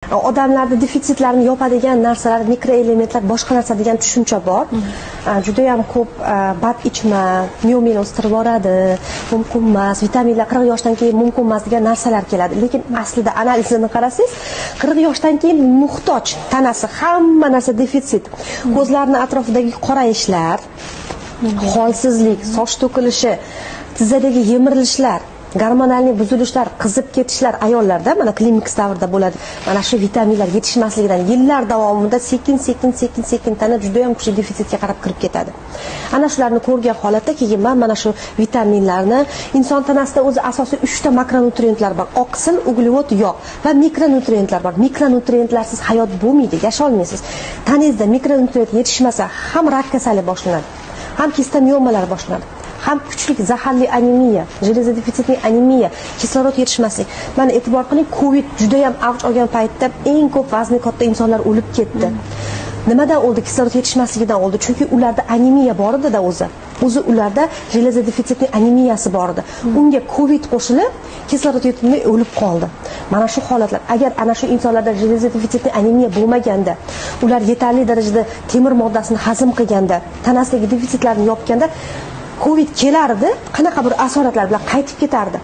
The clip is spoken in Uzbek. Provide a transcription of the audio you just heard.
Odamlarda defitsitlarni yopadigan narsalar, mikroelementlar, boshqa narsa degan tushuncha bor. Judayam ko'p bad ichma, miomeni o'stirib yuboradi, mumkin emas, vitaminlar 40 yoshdan keyin mumkin emas degan narsalar keladi. Lekin aslida analizini qarasangiz, 40 yoshdan keyin muhtoj tanasi, hamma narsa defitsit. Ko'zlarni atrofidagi qorayishlar, holsizlik, soch to'kilishi, tizzadagi yemirilishlar, gormonalniy buzilishlar, qizib ketishlar ayollarda mana klimaks davrida bo'ladi. Mana shu vitaminlar yetishmasligidan yillar davomida sekin tana juda ham kuchli defitsitga qarab kirib ketadi. Ana shularni ko'rgan holatda keyin men mana shu vitaminlarni inson tanasida o'zi asosiy 3 ta makronutrientlar bor: oqsil, uglevod, yog' va mikronutrientlar bor. Mikronutrientlarsiz hayot bo'lmaydi, yasha olmaysiz. Tanangizda mikronutrient yetishmasa ham rak kasali boshlanadi, ham kista miomalar boshlanadi, ham kuchli zaharli anemiya, железодефицитный anemiya, kislorod yetishmaslik. Mana e'tibor qiling, Covid juda ham avj olgan paytda eng ko'p vazni katta insonlar o'lib ketdi. Nimadan o'ldi? Kislorod yetishmasligidan o'ldi. Chunki ularda anemiya bor edi-da o'zi. O'zi ularda железодефицитный anemiyasi bor edi. Unga Covid qo'shilib, kislorod yetishmay o'lib qoldi. Mana shu holatlar, agar ana shu insonlarda железодефицитный anemiya bo'lmaganda, ular yetarli darajada temir moddasini hazm qilganda, tanasidagi defitsitlarni yopganda, Covid kelardi, qanaqa bir asoratlar bilan qaytib ketardi.